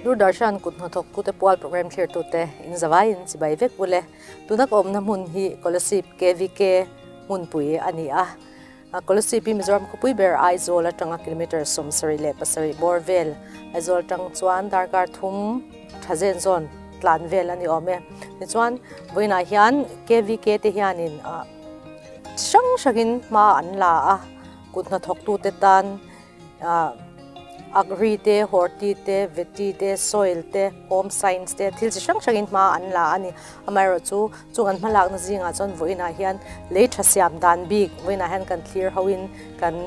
Doordarshan kut hnathawk tute pual program thlirtute in zavaiin chibai vek ule. Tuna ka awmna hmun hi Kolasib KVK hmunpui a ni a. Kolasib hi Mizoram khawpui ber Aizawl atanga kilometre 77 bawr vel Aizawl atang chuan darkar thum tha zen zawn tlan vel a ni awm e. Tichuan vawiinah hian KVK te hianin hrang hrangin hma an la a, kut hnathawktute tan Agri te, Horti te, Veti te, Soil te, Home Science te thil chi hrang hrangin hma an la a ni. Amaherawhchu chung an hmalakna zingah chuan vawiinah hian lei tha siam dan bik vawiinah hian kan thlir hoin kan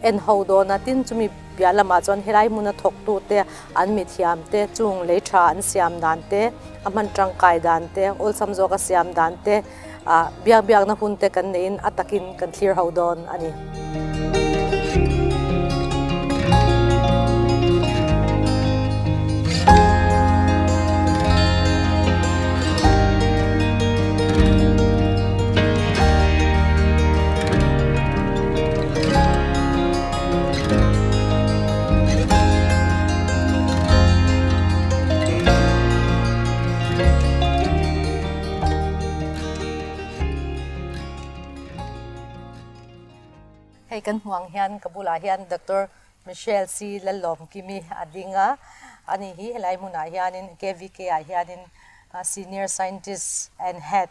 en ho dawn a. Tin, chumi piah lamah chuan helai hmuna thawktute, an mithiam te, chung lei tha an siam dan te, a hman tangkai dan te, awlsam zawka siam dan te, Biak biakna hun te kan neihin a takin kan thlir ho dawn a ni. Hei kan hmuh ang hian ka bulah hian Doctor Michelle C Lalawmkimi a ding a, ani hi helai hmunah hianin KVK ah hianin Senior Scientist and Head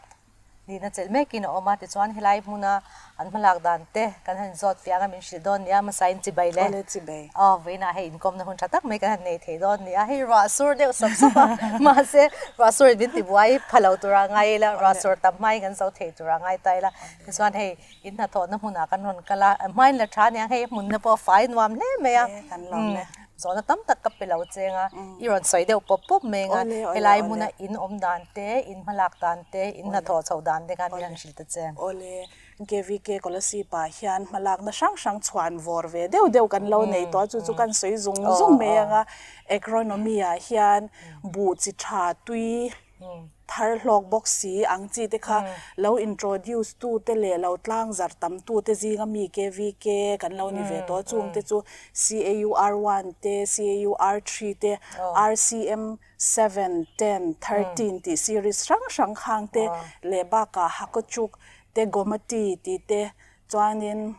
nihna chelh mekin a awm a, tichuan helai hmuna an hmalak dan te kan han zawt fiang a min hrilh dawn nia hmasa in chibai le. Awle chibai. Aw vawiinah hei inkawmna hun tha tak mai kan han nei thei dawn nia, hei ruah sur deuh sawp sawp a mahse ruah sur in min ti buai pha lo tura ngai ila ruah sur tam hmain kan zo thei tura ngai ta ila tichuan hei in hnathawhna hmunah kan rawn kal a hmain la tha aniang hei hmunna pawh a fai nuam hle mai a. Ee kan lawm e. Zawhna tam tak ka pe lo cheng a, i rawn sawi deuh pawp pawp mai anga helai hmuna in awm dan te, in hmalak dan te, in hnathawh chhoh dan te khan min han hrilh ta che. Awle, KVK Kolasib ah hian hmalakna hrang hrang chhuan vawr ve deuh deuh kan lo nei tawh a, chu chu kan sawi zung zung mai anga agronomy ah hian buh chi tha tui thar hlawk bawk si ang chi te kha lo introduce tu te leh lo tlang zar tam tu te zinga mi KVK kan lo ni ve tawh a, chung te chu CAUR1 te, CAUR3 te, RCM 7, 10, 13 tih series hrang hrang khang te leh bakah Hakochuk te, Gomati tih te Chuanin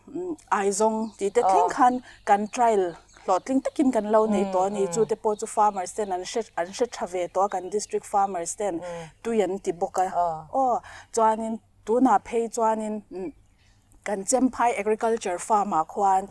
Aizawng tih te thleng khan kan trial hlawhtling takin kan lo nei tawh a ni. Chu te pawh chu farmers ten an hre an hre tha ve tawh a, kan district farmers ten tui an ti bawk a. Aw chuanin tunah phei chuanin kan Chemphai agriculture farm ah khuan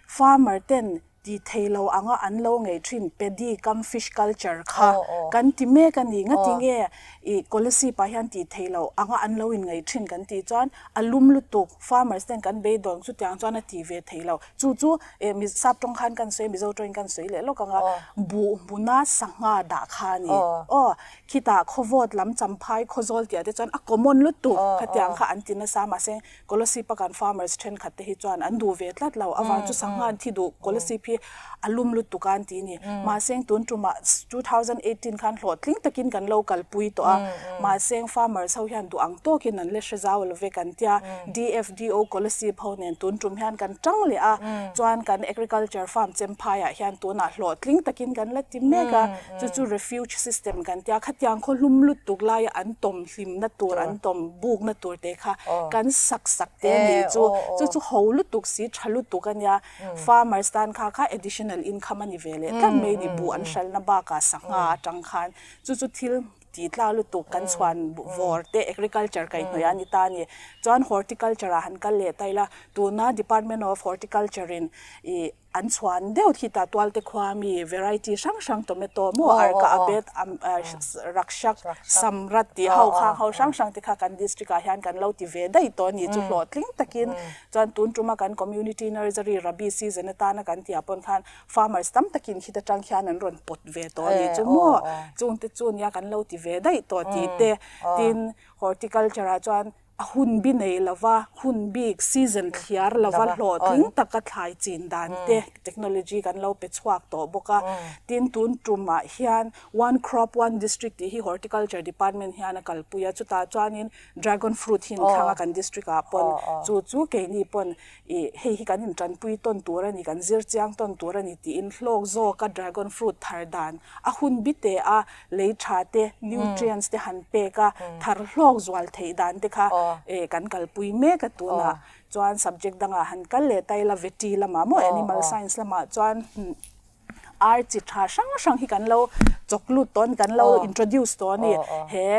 farmer ten Ti thei lo anga an lo ngei thin Paddy kam fish culture kha kan ti mek a ni. Ngati nge i Kolasib ah hian ti thei lo anga an lo in ngei thin kan tih chuan a lum lutuk farmers ten kan beidawng chutiang chuan a ti ve thei lo. Chu chu eh mi sap tawng khan kan sawi Mizo tawngin kan sawi leh lawk anga buh hmuna sangha dah kha a ni. Aw khitah khawvawt lam champhai khawzawl tih ah te chuan a common lutuk khatiang kha an ti nasa mahse Kolasib a kan farmers thenkhat te hi chuan an duh ve tlat lo avang chu sangha an thi duh Kolasib hi a lum lutuk a an ti ni. Mahse tun tumah 2018 khan hlawhtling takin kan lo kalpui tawh a, mahse farmers ho hian duh ang tawkin an la hre zau lo vek an tia. DFDO Kolasib ho nen tun tum hian kan tang leh a, chuan kan agriculture farm Chemphai ah hian tunah hlawhtling takin kan la ti mek a, chu chu refuge system kan tia. Khatiang khaw hlum lutuk laia an tawm hlimna tur an tawm bukna tur te kha kan sak sak te a nih chu chu chu ho lutuk si tha lutuk a nia farmers tan kha kha additional income a ni ve leh tlat mai ni buh an hralhna bakah sangha atang khan chu chu thil tih tlak lutuk kan chhuan vawr te agriculture kaihhnawih a ni ta a ni chuan horticulture ah han kal leh ta ila tuna department of horticulture in ih An chhuan deuh khi ta tualte khua mi variety hrang hrang tomato maw arka abet rakshak samrat tih ho khang ho hrang hrang te kha kan district ah hian kan lo ti ve daih tawh a ni chu hlawhtling takin chuan tun tuma kan community nursery rabi season atana kan tih ah pawn khan farmers tam takin khita tang khian an rawn pawt ve tawh a ni chu maw chungte chu nia kan lo ti ve daih tawh tih te tin horticulture ah chuan. A hun bi nei lova, hun bik, season, thliar lova hlawhtling taka thlai chin dan te technology kan lo pe chhuak tawh bawk a. Tin, tun tumah hian One Crop One District tih hi Horticulture Department hian a kalpui a, chutah chuanin Dragon Fruit hi inthlang a kan district ah pawn chu chu keini pawn ih hei hi kan intanpui tawn tur a ni, kan zir chiang tawn tur a ni tiin hlawk zawka Dragon Fruit thar dan a hun bite a lei tha te, nutrients te han pek a, thar hlawk zual theih dan te kha eh kan kalpui mek a tunah chuan subject dangah han kal leh ta ila veti lamah maw animal science lamah chuan ar chi tha hrang hrang hi kan lo chawk lut tawh a ni, kan lo introduce tawh a ni he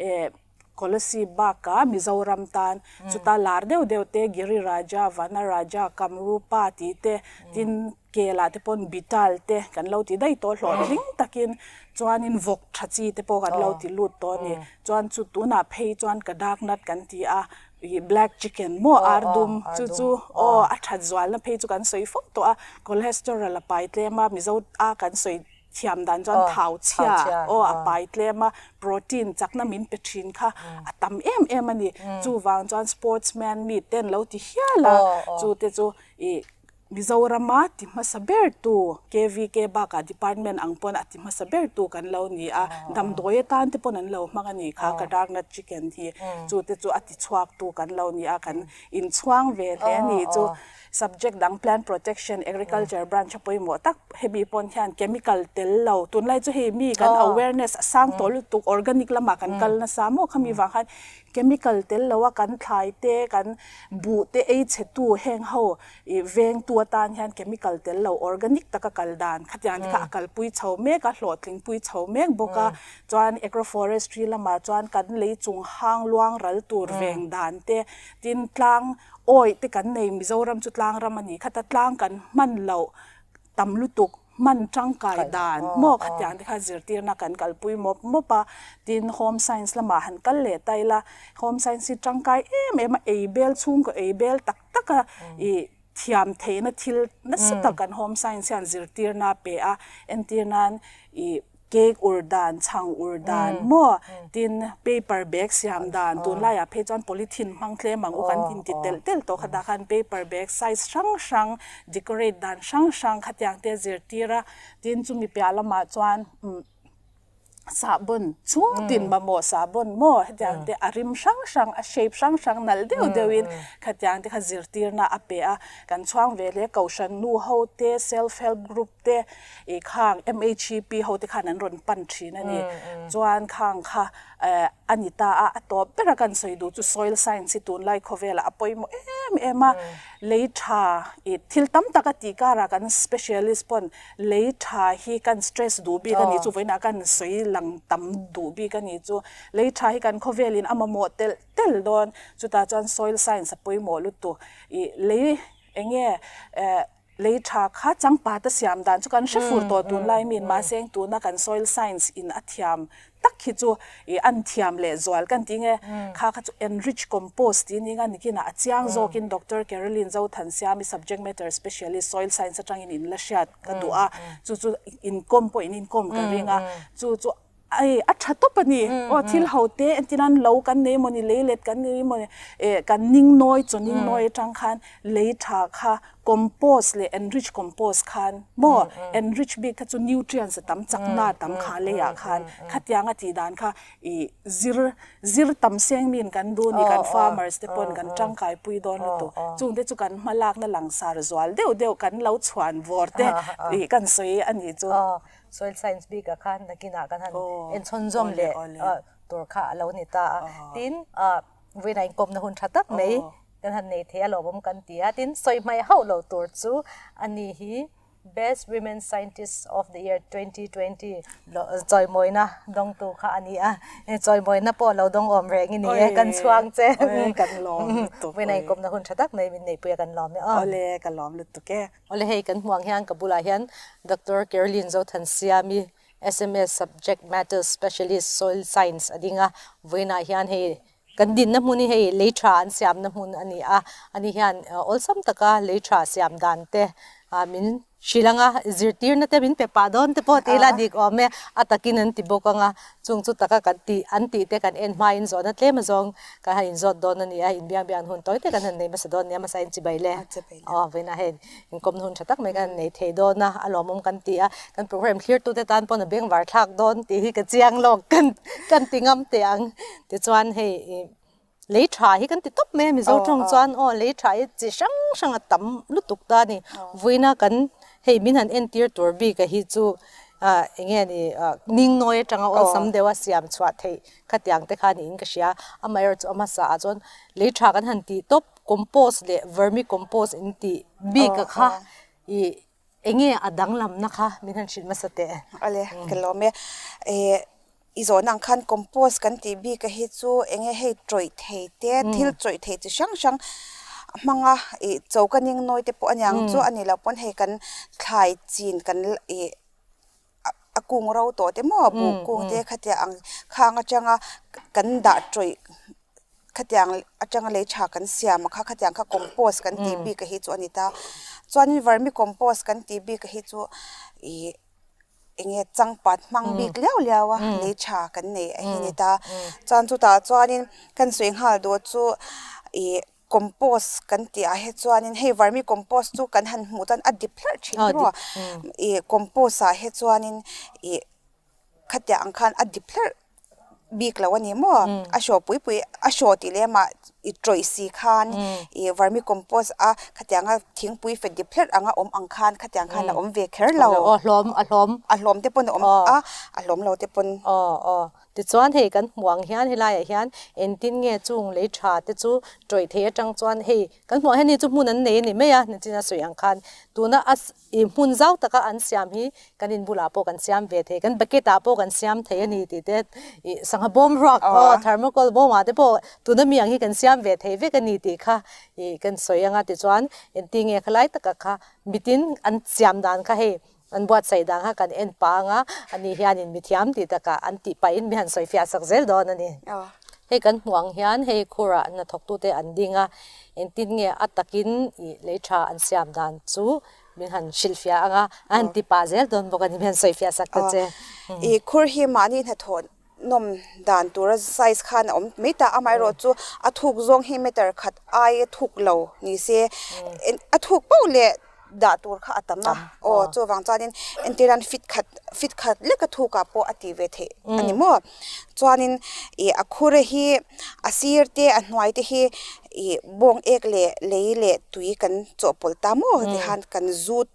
eh Kolasib baka Mizoram tan chuta lar deuh deuh te Giriraja, Vanaraja, Kamrupa tih te tin Kelah te pawn Bital te kan lo ti daih tawh hlawhtling takin chuanin vawk tha chi te pawh kan lo ti lut tawh a ni. Chuan chu tunah phei chuan Kadaknath kan ti a, ih black chicken maw ar dum chu chu aw a that zualna phei chu kan sawi fo tawh a, cholesterol a pai tlem a, Mizo a kan sawi thiam dan chuan thau chhia aw a pai tlem a, protein chakna min pe thin kha a tam em em a ni. Chuvang chuan sportsman mi ten lo ti hial a, chu te chu ih Mizorama ti hmasa bertu KVK bakah department ang pawn a ti hmasa bertu kan lo ni a, damdawi atan te pawn an lo hmang a ni kha Kadarnath chicken hi chu te chu a ti chhuaktu kan lo ni a, kan inchhuang ve hle a ni chu. Subject dang plant protection, agriculture branch a pawimawh tak hemi pawn hian chemical tel lo tunlai chu hei mi kan awareness a sang tawh lutuk organic lamah kan kal nasa maw khami vang khan chemical tel lo a kan thlai te kan buh te ei chhe tu heng ho I vengtu atan hian chemical tel lo organic taka kal dan khatiang te kha a kalpui chho mek a, hlawhtlingpui chho mek bawk a. Chuan agroforestry lamah chuan kan lei chung hang luang ral tur veng dan te, tin tlang awih te kan nei Mizoram chu tlang ram a ni khat a, tlang kan hman loh tam lutuk hman tangkai dan maw khatiang te kha zirtirna kan kalpui mawp mawp a, tin home science lamah han kal leh ta ila, home science hi tangkai em em a, ei bel chhungkaw ei bel tak tak a ih thiam theihna thil nasa tak kan home science hian zirtirna a pe a, entir nan ih cake ur dan, chhang ur dan maw tin paper bag siam dan tunlaiah phei chuan polythene hmang tlem ang u kan inti telh telh tawh khatah khan paper bag size hrang hrang decorate dan hrang hrang khatiang te zirtir a, tin chumi piah lamah chuan umm sahbawn chhung tin mamawh sahbawn maw hetiang te a rim hrang hrang a shape hrang hrang nalh deuh deuhin khatiang te kha zirtirna a pe a, kan chhuang ve hle kohhran nu ho te self help group te ih khang MHEP ho te khan an rawn pan thin a ni. Chuan khang kha eh a ni ta a, a tawp ber a kan sawi duh chu soil science hi tunlai khawvelah a pawimawh em em a, lei tha ih thil tam tak a tih karah kan specialist pawn lei tha hi kan stress duh bik a nih chu vawiinah kan sawi lang tam duh bik a nih chu. Lei tha hi kan khawvelin a mamawh telh telh dawn, chutah chuan soil science a pawimawh lutuk ih lei eng nge eh Lei tha kha changpat a siam dan chu kan hre fur tawh tunlai min mahse eng tuna kan soil science in a thiam tak hi chu ih an thiam leh zual kan ti nge kha kha chu enrich compost tih ning a nikinah a chiang zawkin Doctor Caroline Zothansiami subject matter specialist soil science atangin in la hriat ka duh a chu chu inkawm pawh in inkawm ka ring a chu chu Ai, a tha tawp a ni. Aw, thil ho te entir nan lo kan nei emaw ni, lei let kan nei emaw ni, eh, kan ning nawi, chaw ning nawi atang khan lei tha kha compost leh enrich compost khan maw, enrich bik kha chu nutrients a tam, chakna a tam kha leiah khan khatiang a tih dan kha ih zir, zir tam seng min kan duh ni, kan farmers te pawn kan tangkai pui dawn lutuk. Chungte chu kan hma lakna langsar zual deuh deuh kan lo chhuan vawr te ih kan sawi a nih chu. Soil science bikah khan nakinah kan han enchhawnzawm leh tur kha a lo ni ta a. Tin, vawiinah inkawmna hun tha tak mai kan han nei thei a lawmawm kan ti a. Tin, sawi hmaih hauh lo tur chu a ni hi Best Women Scientist of the Year 2020 chawimawina dawngtu kha a ni a. Chawimawina pawh lo dawng awm reng i ni e, kan chhuang che. Vawiinah inkawmna hun tha tak mai min neihpui a kan lawm e aw. Awle, ka lawm lutuk e. Awle hei kan hmuh ang hian ka bulah hian Doctor Caroline Zothansiami sms Subject Matter Specialist Soil Science a ding a, vawiinah hian hei kan dinna hmun hi hei lei tha an siamna hmun a ni a, ani hian awlsam taka lei tha siam dan te min. Hrilh anga zirtirna te min pe pah dawn te pawh ti ila dik awm e, a takin an ti bawk anga chung chu taka kan tih an tih te kan en hmain zawhna tlem azawng kan han inzawt dawn a ni a, inbiang biang hun tawi te kan han nei hmasa dawn nia hmasa in chibai le aw vawiinah hei inkawmna hun tha tak mai kan han nei thei dawn a, a lawmawm kan ti a, kan program thlirtute tan pawn a bengvar thlak dawn tih hi ka chiang lawk kan kan ti ngam teh ang tichuan hei ih. Lei tha hi kan ti tawp mai a Mizo tawng chuan aw lei tha hi chi hrang hrang a tam lutuk ta a ni. Vawiina kan hei min han entir tur bik a hi chu ah eng nge ni ah ningnawi atanga awlsam deuha siam chhuah theih khatiang te kha niin ka hria. Amaherawhchu a hmasa ah chuan lei tha kan han tih tawp compost leh vermi compost in tih bik a kha ih eng nge a danglamna kha min han hrilh hmasa teh. Awle ka lawm e. Ih I zawn ang khan compost kan tih bik a hi chu eng nge hei tawih thei te thil tawih thei chi hrang hrang hmanga ih choka ning nawi te pawh a niang chu a ni loh pawn hei kan thlai chin kan ih a kung ro tawh te maw buh kung te khatia ang khang atanga kan dah tawih khatiang atanga lei tha kan siam a kha khatiang kha compost kan tih bik a hi chu a ni ta chuanin vermi compost kan tih bik a hi chu ih. Eng nge changpat hmang bik liau liau a lei tha kan nei a hi ni ta. Chuan chutah chuanin kan sawi nghal duh chu ih compost kan tih ah hi chuanin hei vermi compost chu kan han hmuh chuan a dip hlarh thin maw ih compost ah hi chuanin ih khatiang ang khan a dip hlarh. bik lo a ni maw a hraw pui pui a hraw tih leh amah i tawih si khan ih vermi compost a khatianga thingpui fet dip hlerh anga awm ang khan khatiang khan a awm ve kher lo aw hlawm a hlawm a hlawm te pawn a awm a a hlawm lo te pawn aw aw tichuan hei kan hmuh ang hian helaiah hian engtin nge chung lei tha te chu tawih thei atang chuan hei kan hmuh ang hian hei chu hmun an nei a ni mai a nichina sawi ang khan tuna a I hmun zau taka an siam hi kan in bulah pawh kan siam ve thei, kan bucket ah pawh kan siam thei a ni tih te ih sangha bawm ruak aw thermocol bawm ah te pawh tuna mi ang hi kan siam ve thei vek a ni tih kha ih kan sawi anga tichuan engti nge khalai taka kha mitin an siam dan kha hei an buatsaih dan kha kan en pah anga ani hianin mithiam tih takah an tih pahin mi han sawi fiah sak zel dawn a ni. Hei kan hmuh ang hian hei khurah hnathawktute an ding a, engtin nge a takin ih lei tha an siam dan chu min han hrilhfiah ang a, a han ti pah zel dawn bawk a ni, min han sawifiah sak ta che. Ih khur hi mahni hnathawh nawm dan tura size khan a awm mai ta, amaherawhchu a thuk zawng hi meter khat aia thuk lo ni se, a thuk pauh leh dah tur kha a tam a, aw chuvang chuanin entir nan fit khat fit khat lek a thukah pawh a tih ve theih a ni maw chuanin ih a khur hi a sir te a hnuai te hi ih bawng ek leh lei leh tui kan chawhpawlh ta maw tikhan kan zut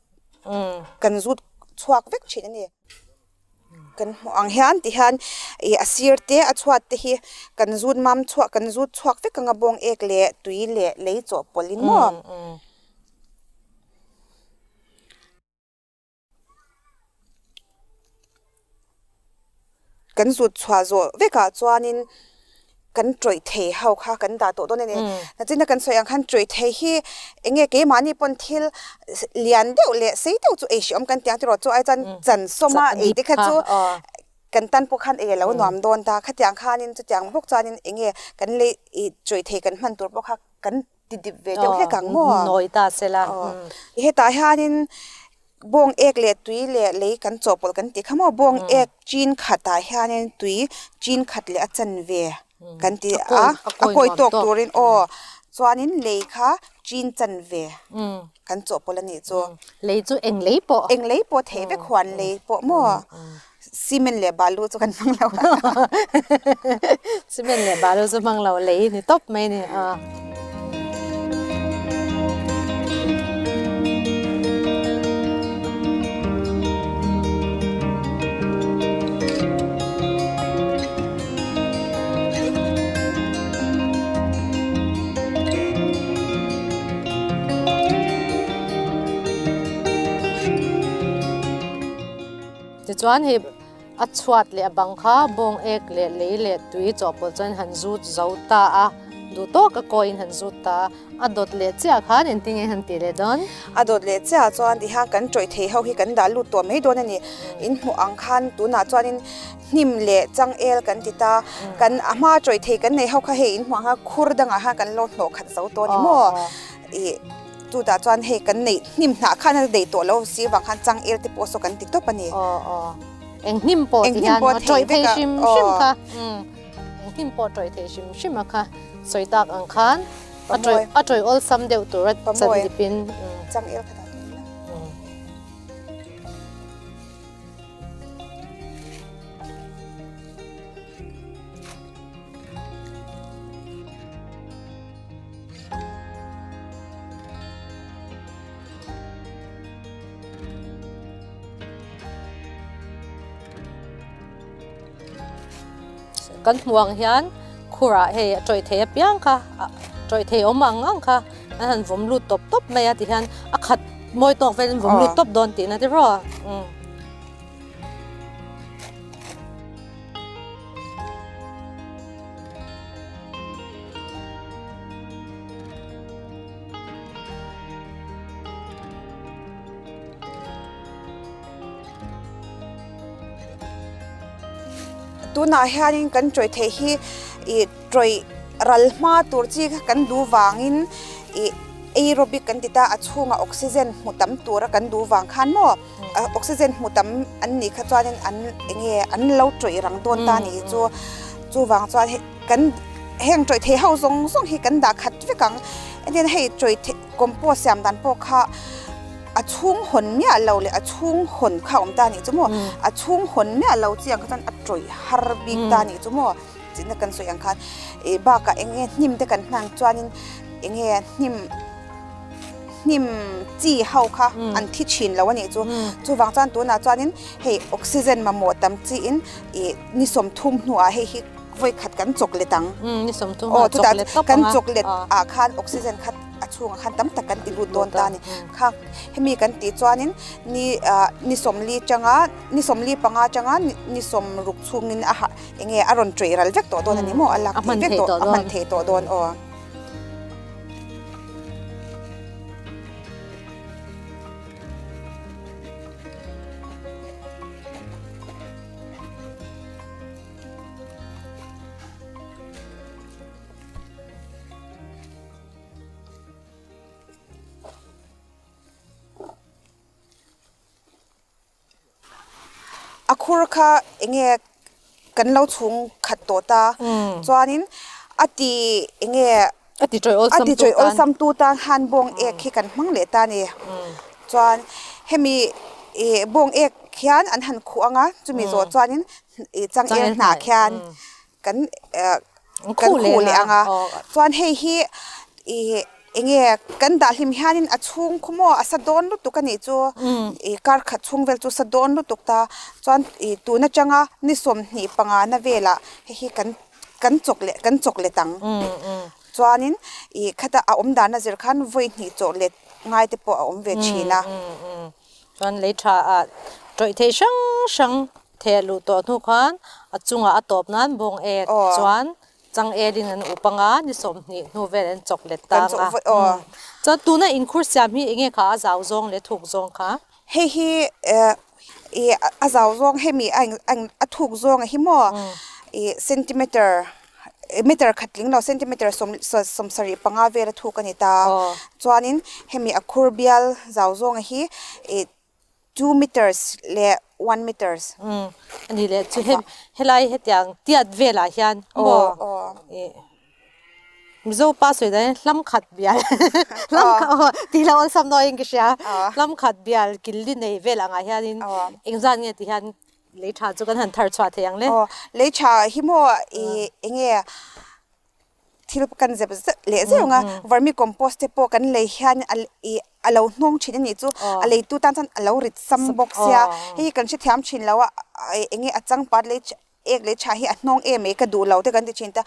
kan zut chhuak vek thin a ni. Kan hmuh ang hian ti hian ih a sir te a chhuat te hi kan zut mam chhuak kan zut chhuak vek ang a bawng ek leh tui leh lei chawhpawlh in maw. Kan zut chhuah zawh vekah chuanin kan tawih thei ho kha kan dah tawh dawn a ni. Nachina kan sawi ang khan tawih thei hi eng nge keimahni pawn thil lian deuh leh sei deuh chu ei hrehawm kan ti ang tiraw chu ai chuan chan sawma ei te kha chu kan tan pawh khan ei a lo nuam dawn ta. Khatiang khanin chutiang bawk chuanin eng nge kan lei ih tawih thei kan hman tur pawh kha kan ti dip ve deuh hlek ang maw? Nawi ta sela. Hetah hianin bawng ek leh tui leh lei kan chawhpawlh kan tih kha maw? Bawng ek chin khatah hianin tui chin khat leh a chanve kan ti a, a kawi tawk turin aw. Chuanin lei kha chin chanve kan chawhpawlh a nih chu. Lei chu eng lei pawh? Eng lei pawh theih vek huan lei pawh maw? Cement leh balu chu kan hmang lo. Cement leh balu chu hmang lo lei ni tawp mai ni a. Tichuan hei a chhuat leh a bang kha bawng ek leh lei leh tui chawhpawlh chuan han zut zo ta a, duh tawk a kawiin han zut ta a, a dawt leh chiah khan engtin nge han tih leh dawn? A dawt leh chiah chuan tihian kan tawih thei ho hi kan dah lut tawh mai dawn a ni. In hmuh ang khan tunah chuanin hnim leh changel kan ti ta, kan a hma tawih thei kan nei ho kha hei in hmuh ang khan khur dangah khan kan lo hnawh khat zo tawh a ni maw? Ih. Chutah chuan hei kan neih hnim hnah khan a deih tawh lo si vang khan changel te pawh saw kan ti tawp a ni. Aw aw eng hnim pawh ti hian a tawih thei hrim hrim kha eng hnim pawh tawih thei hrim hrim a kha sawi tak ang khan a tawih a tawih awlsam deuh tur a chan dipin. Changel kha dah tawh ila. Kan hmuh ang hian khurah hei a tawih thei apiang kha tawih thei awm ang ang kha an han vawm lut tawp tawp mai a tihian a khat mawi tawk velin vawm lut tawp dawn tihna ti rawh. Tunah hianin kan tawih theih hi ih tawih ral hma tur chi kha kan duh vangin ih aerobic kan ti ta a chhungah oxygen hmu tam tura kan duh vang khan maw oxygen hmu tam an nih kha chuanin an enge an lo tawih rang dawn ta a nih chu chuvang chuan hei kan heng tawih thei ho zawng zawng hi kan dah khat vek ang entirna hei tawih thei compost siam dan pawh kha a chhung hawn miah lo leh a chhung hawn kha a awm ta a nih chu maw a chhung hawn miah lo chiang kha chuan a tawih har bik ta a nih chu maw china kan sawi ang khan ih bakah eng nge hnim te kan hman chuanin eng nge hnim hnim chi ho kha an thi thin lo a nih chu chuvang chuan tunah chuanin hei oxygen mamawh tam chiin ih ni sawmthum hnuah hei hi vawi khat kan chawk let ang aw chutah kan chawk let ah khan oxygen kha a chhungah khan tam tak kan ti lut dawn ta a ni kha hemi kan tih chuanin ni ah ni sawmli tanga ni sawmli panga tanga ni sawmruk chhungin a ha eng nge a rawn tawih ral vek tawh dawn a ni maw a lak theih vek tawh a hman theih tawh dawn aw. A khur kha eng nge kan lo chhung khat tawh ta chuanin a ti eng nge a ti tawih awlsam tu tan khan bawng ek hi kan hmang leh ta a ni chuan hemi ih bawng ek hian an han khuh ang a chumi zawh chuanin ih changel hnah khian kan kan khuh leh ang a chuan hei hi ih eng nge kan dah hlim hianin a chhung khu maw a sa dawn lutuk a nih chu ih kar khat chhung vel chu sa dawn lutuk ta chuan ih tun atanga ni sawmhnih panga na velah hei hi kan kan chawk leh kan chawk let ang chuanin ih khata a awm dan a zir khan vawi hnih chawh let ngai te pawh a awm ve thin a. Chuan lei tha ah tawih thei hrang hrang theh luh tawh hnu khan a chungah a tawp nan bawng ek chuan changel in an up anga ni sawmhnih hnu vel an chawk let tang a. Chuan tuna inkhur siam hi enge kha a zau zawng leh thuk zawng kha? Hei hi ih a zau zawng hemi a a thuk zawng a hi maw ih centimeter meter khat tling lo centimeter sawm sawmsarih panga vel a thuk a ni ta chuanin hemi a khur bial zau zawng a hi ih two meters leh one meters a ni leh chu helai hetiang tiat velah hian maw ih Mizo pa sawi dan hian hlam khat bial hlam khat aw tih lo awlsam nawi in ka hria hlam khat bial killi nei vel angah hianin engzat nge tih hian lei tha chu kan han thar chhuah thei ang le. Aw lei tha hi maw ih eng nge thil kan zep zep leh zeuh ang a vermi compost te pawh kan lei hian a ih a lo hnawng thin a nih chu a leitu tan chuan a lo rit sam bawk sia hei hi kan hrethiam thin lo a eng nge a changpat lei Ek leh tha hi a hnawng em mai ka duh lo te kan ti thin ta.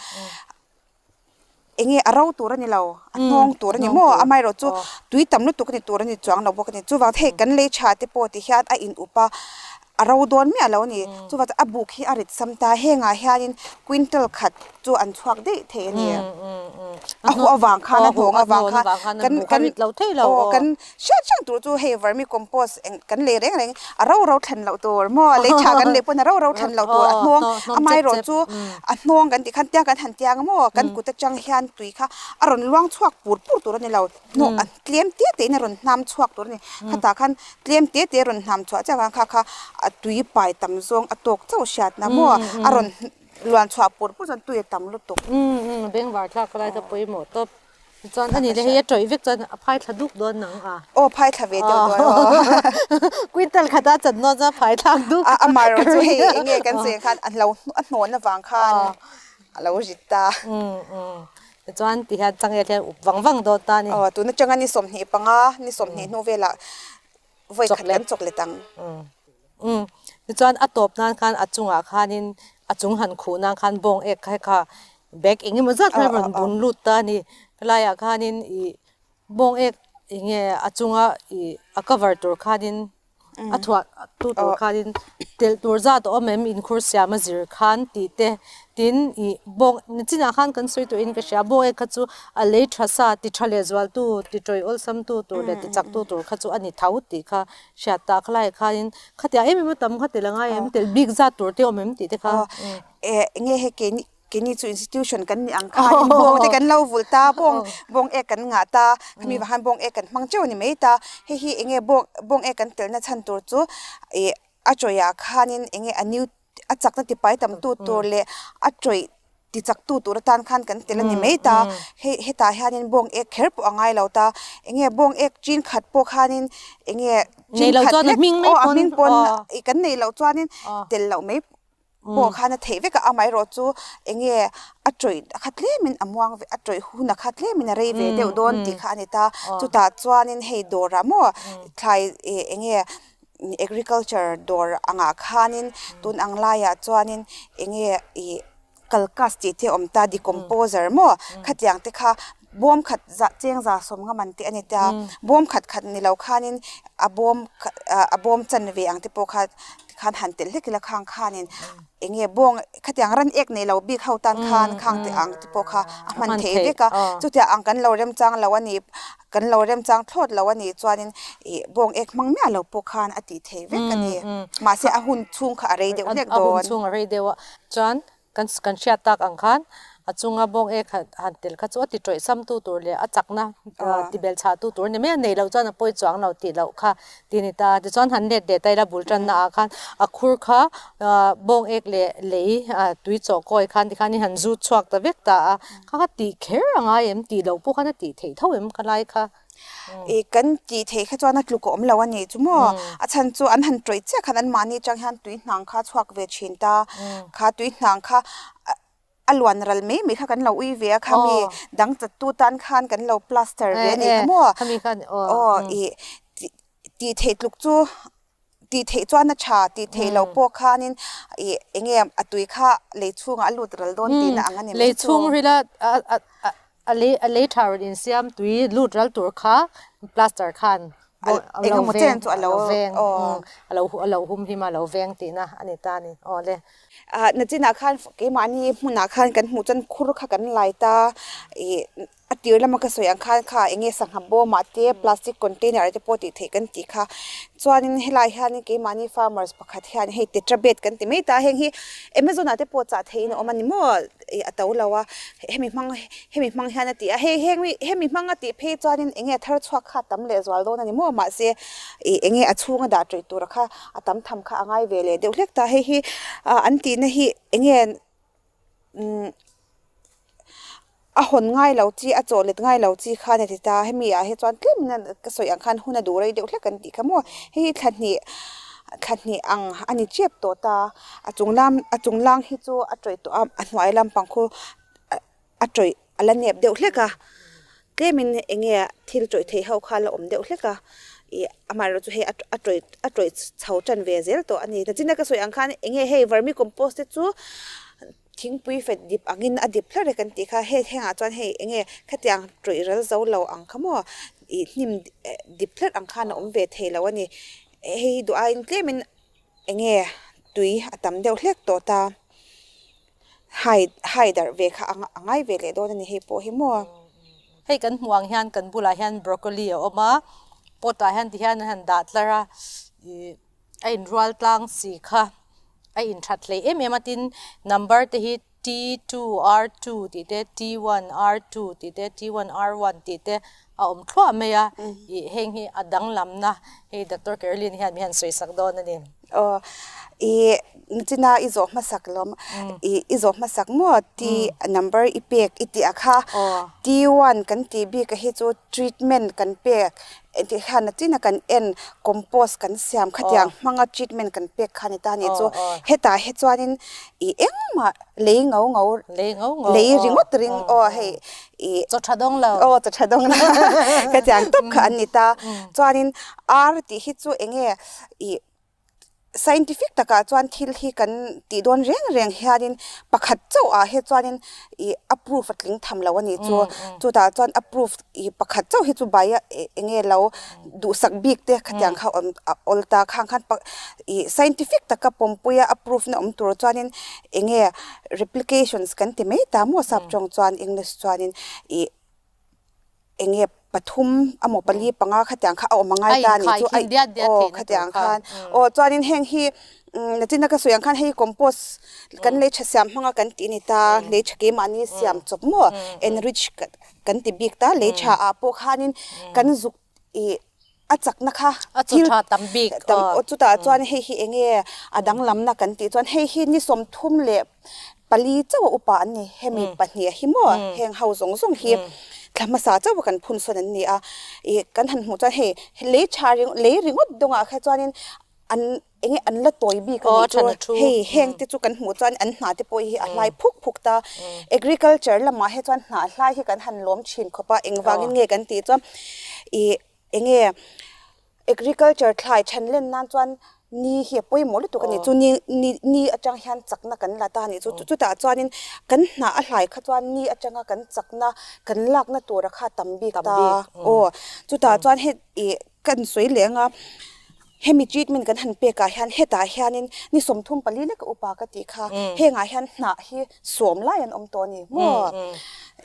Enge a ro tur a ni lo, a hnawng tur a ni maw? Amaherawh chu tui tam lutuk a ni tur a ni chuang lo bawk a ni. Chuvang hei kan lei tha te pawh ti hian a in up a, a ro dawn miah lo a ni. Chuvang chuan a buk hi a rit sam ta. Hengah hianin quintal khat chu an chhuak daih thei a ni. A huh avang khan a hnawng avang khan kan kan aw kan hriat hrang tur chu hei vermi compost eng kan lei reng reng a ro ro thlan loh tur maw lei tha kan lei pawn a ro ro thlan loh tur a hnawng amaherawh chu a hnawng kan tih khan tiang kan han tiang a maw kan kut atang hian tui kha a rawn luang chhuak pur pur tur a ni lo hnawh a tlem te te in a rawn hnam chhuak tur a ni khatah khan tlem te te a rawn hnam chhuah chiah avang kha kha a tui pai tam zawng a tawk chauh hriatna maw a rawn luan chhuah pur pur chuan tui a tam lutuk. Umm bengvar thlak ka lai kha pawimawh tawp. Chuan ani le hei a tawih vek chuan a phai thla duk dawn nang a. Aw phai thla ve deuh dawn aw. Quintal khata chan nawn chuan phai thlak duk. A amaherawh chu hei eng nge kan sawi ang khan a lo a hnawn avang khan a lo rit ta. Umm umm tichuan ti hian changel hian up vang vang dawn ta a ni. Aw tuna changa ni 25 ni 20 hnu velah vawi khat kan chawk let ang. Umm tichuan a tawp nan khan a chungah khanin a chung han khuh nan khan bawng ek kha kha bag eng emaw zat khan rawn bun lut ta a ni. Helaiah khanin ih bawng ek eng nge a chunga ih a cover tur khanin a thuah tu tur khanin telh tur zat a awm em inkhur siam a zir khan tih te tin ih bawng nichinah khan kan sawi tawhin ka hria bawng ek kha chu a lei tha sa ti tha leh zual tu ti tawih awlsam tu tur leh ti chak tu tur kha chu a ni tho tih kha hriat tak khalaiah khanin khatiang em em a tam kha tel a ngai em telh bik zat tur te awm em tih te kha. Eh enge hei keini keini chu institution kan nih ang khanin bawng te kan lo vulh ta bawng bawng ek kan ngah ta khami vang khan bawng ek kan hmang teuh a ni mai ta hei hi enge bawng bawng ek kan telh na chhan tur chu ih a tawih ah khanin enge a new a chakna ti pai tam tu tur leh a tawih ti chak tu tur atan khan kan tel a ni mai ta hei hetah hianin bawng ek kher pawh a ngai lo ta enge bawng ek chin khat pawh khanin enge chin khat hlek aw a hming pawn ih kan neih loh chuanin tel loh mai pawh khan a theih vek a amaherawh chu enge a tawih a kha tlemin a muang ve a tawih hun a kha tlemin a rei ve deuh dawn tih kha a ni ta chutah chuanin hei dawrah maw thlai ih enge Agriculture dawr angah khanin tun ang laiah chuanin enge ih kalkas tih te a awm ta decomposer maw khatiang te kha bawm khat zah cheng za sawm nga man te a ni ta bawm khat khat ni lo khanin a bawm a bawm chanve ang te pawh kha tikhan han telh hlek ila khang khanin enge bawng khatiang ran ek nei lo bik ho tan khan khang te ang te pawh kha a hman theih vek a chutiang ang kan lo remchang lo a ni. Kan lo remchang thlawt lo a nih chuanin ih bawng ek hmang miah lo pawh khan a tih thei vek a ni. Mahse a hun chhung kha a rei deuh hlek dawn. A hun chhung a rei deuh a. Chuan kan kan hriat tak ang khan a chunga bawng ek han han tel kha chu a ti tawih sam tu tur leh a chakna ti bel chhah tu tur a ni mai a, nei loh chuan a pawi chuang lo tih loh kha ti a ni ta. Tichuan han let leh ta ila bul tanna ah khan a khur kha bawng ek leh lei tui chawh kawi khan tikhan i han zut chhuak ta vek ta a. Kha kha tih kher a ngai em? Tih loh pawh khan a tih theih tho em ka lai kha? I kan tih theih kha chuan a tluk a awm lo a nih chu maw? A chhan chu an han tawih chiah khan anmahni atang hian tui hnang kha a chhuak ve thin ta. Kha tui hnang kha a luan ral mai mai kha kan lo ui ve a kha mi dang chat tu tan khan kan lo plaster ve a nih kha maw? Aw i tih theih tluk chu Tih theih chuan a tha, tih theih loh pawh khanin ih eng nge a tui kha lei chhungah a lut ral dawn tihna ang a ni mai chu. Lei chhung rila a lei a lei tha rawn insiam tui lut ral tur kha plaster khan eng emaw chen chu a lo veng a lo a lo hum him a lo veng tihna a ni ta a ni. Aw le. Ah nachinah khan keimahni hmunah khan kan hmuh chuan khur kha kan lai ta ih A tir lama ka sawi ang khan kha eng nge sangha bawmah te plastic container te pawh tih theih kan tih kha. Chuanin helai hianin keimahni farmers pakhat hian hei tetra bed kan ti mai ta a, heng hi Amazon ah te pawh chah theihin a awm a ni maw ih a to lo a, hemi hmang hemi hmang hian a ti a, hei heng hemi hmang a tih phei chuanin eng nge thar chhuak kha a tam leh zual dawn a ni maw mahse ih eng nge a chhunga dah tawih tura kha a tam tham kha a ngai ve leh deuh hlek ta. Hei hi an tihna hi eng nge umm a hawn ngai lo chi a chaw let ngai lo chi khan a ti ta hemi ah hi chuan tlem in ka sawi ang khan hun a duh rei deuh hlek an tih kha maw hei hi thla hnih thla hnih ang a ni tep tawh ta a chung lam a chung lang hi chu a tawih tawh a a hnuai lampang khu a tawih a la nep deuh hlek a tlem in eng nge thil tawih theih ho kha a la awm deuh hlek a ih amaherawhchu chu hei a a tawih a tawih chho tan ve zel tawh a ni nachin a ka sawi ang khan eng nge hei vermicompost te chu thingpui fet dip angin a dip hlar e kan tih kha hei hengah chuan hei eng nge khatiang tawih ral zo lo ang kha maw ih hnim dip hlar ang khan a awm ve thei lo a ni hei duh aiin tlemin eng nge tui a tam deuh hlek tawh ta. Hai hai darh ve kha a ngai ve leh dawn a ni hei pawh hi maw. Hei kan hmuh ang hian kan bulah hian broccoli a awm a, pot ah hian tihian an han dah tlar a, ih a inrual tlang si kha a inthat hleih em em a tin number te hi T2R2 tih te T1R2 tih te T1R1 tih te a awm thluah mai a, ih heng hi a danglamna hei Doctor Caroline hian mi han sawi sak dawn a ni. Aw ih china i zawh hmasak lawm ih i zawh hmasak maw T number i pek i tih ah kha T1 kan tih bik a hi chu treatment kan pek Engtih hian nachina kan en compost kan siam khatiang hmanga treatment kan pek kha ni ta a nih chu. Hetah hi chuanin ih engmah lei ngo ngo lei ringawt ring aw hei ih chaw tha dawng lo aw chaw tha dawng lo khatiang tawp kha an ni ta. Chuanin ar tih hi chu eng nge ih Scientific takah chuan thil hi kan tih dawn reng reng hianin pakhat chauh ah hi chuanin ih a proof a tling tham lo a nih chu. Chutah chuan a proof ih pakhat chauh hi chu bai a eng nge lo duhsak bik te khatiang kha awm a awl ta khang khan ih scientific taka pawmpuia a proof na awm tur chuanin eng nge replications kan ti mai ta maw sap tawng chuan English chuanin ih eng nge pathum amaw pali panga khatiang kha a awm angai ta anih chu aw khatiang khan aw chuanin heng hi nachina ka sawi ang khan hei compost kan lei tha siam hmanga kan tih a ni ta lei tha keimahni siam chawp maw enrich kan ti bik ta lei tha ah pawh khanin kan zuk ih a chakna kha thil tam bik chutah chuan hei hi eng nge a danglamna kan tih chuan hei hi ni 34 chauh a upa an ni hemi pahnih hi maw heng ho zawng zawng hi thla hmasa chauh a kan phun sawn an ni a ih kan han hmuh chuan hei lei tha lei ringawt dawngah kha chuanin an eng nge an la tawi bik a nih chu hei heng te chu kan hmuh chuan an hna te pawh hi a hlai phuk phuk ta agriculture lamah hi chuan hnah hlai hi kan han lawm thin khawp a engvangin nge kan tih chuan ih eng nge agriculture thlai then len nan chuan ni hi a pawimawh lutuk a ni chu ni ni ni atang hian chakna kan la ta a nih chu chutah chuanin kan hnah a hlai kha chuan ni atanga kan chakna kan lakna tura kha tam bik ta aw chutah chuan hei ih kan sawi leh anga Hemi treatment kan han pek ah hian hetah hianin ni 34 leka upa ka tih kha hengah hian hnah hi sawm lai an awm tawh a ni maw?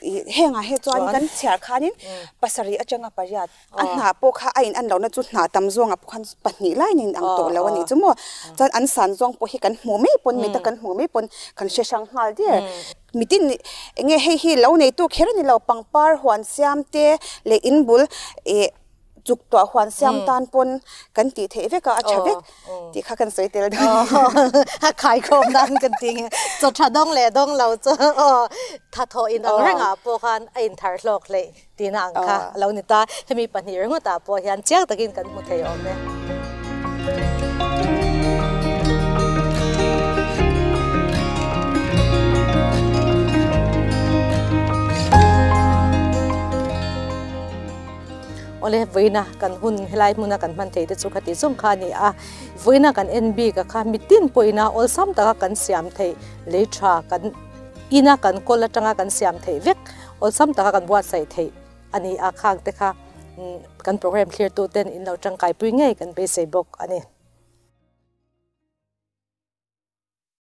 Ih hengah hi chuan kan chhiar khanin pasarih atanga pariat a hnah pawh kha a in an lohna chu hnah tam zawngah pawh khan pahnih lai in ang tawh lo a nih chu maw? Chuan an san zawng pawh hi kan hmuh mai pawn mita kan hmuh mai pawn kan hre hrang nghal der. Mitin eng nge hei hi lo neitu kher a ni lo pangpar huan siam te leh inbul ih Chuk tuah huan siam tan pawn kan tih theih vek a, a tha vek tih kha kan sawi tel dawn. A khaikhawm nan kan ti nge. Chaw tha dawng leh dawng lo chu aw tha thawh in ang rengah pawh khan a inthar hlawk hleih tihna ang kha a lo ni ta. Hemi pahnih ringawtah pawh hian chiang takin kan hmu thei awm e. Awle, vawiina kan hun helai hmuna kan hman thei te chu khati zawng kha a ni a, vawiina kan en bik a kha mitin pawhina awlsam taka kan siam theih lei tha kan ina kan kawl atanga kan siam theih vek awlsam taka kan buatsaih theih a ni a, khang te kha kan program thlir tu ten in lo tangkai pui ngei kan beisei bawk a ni.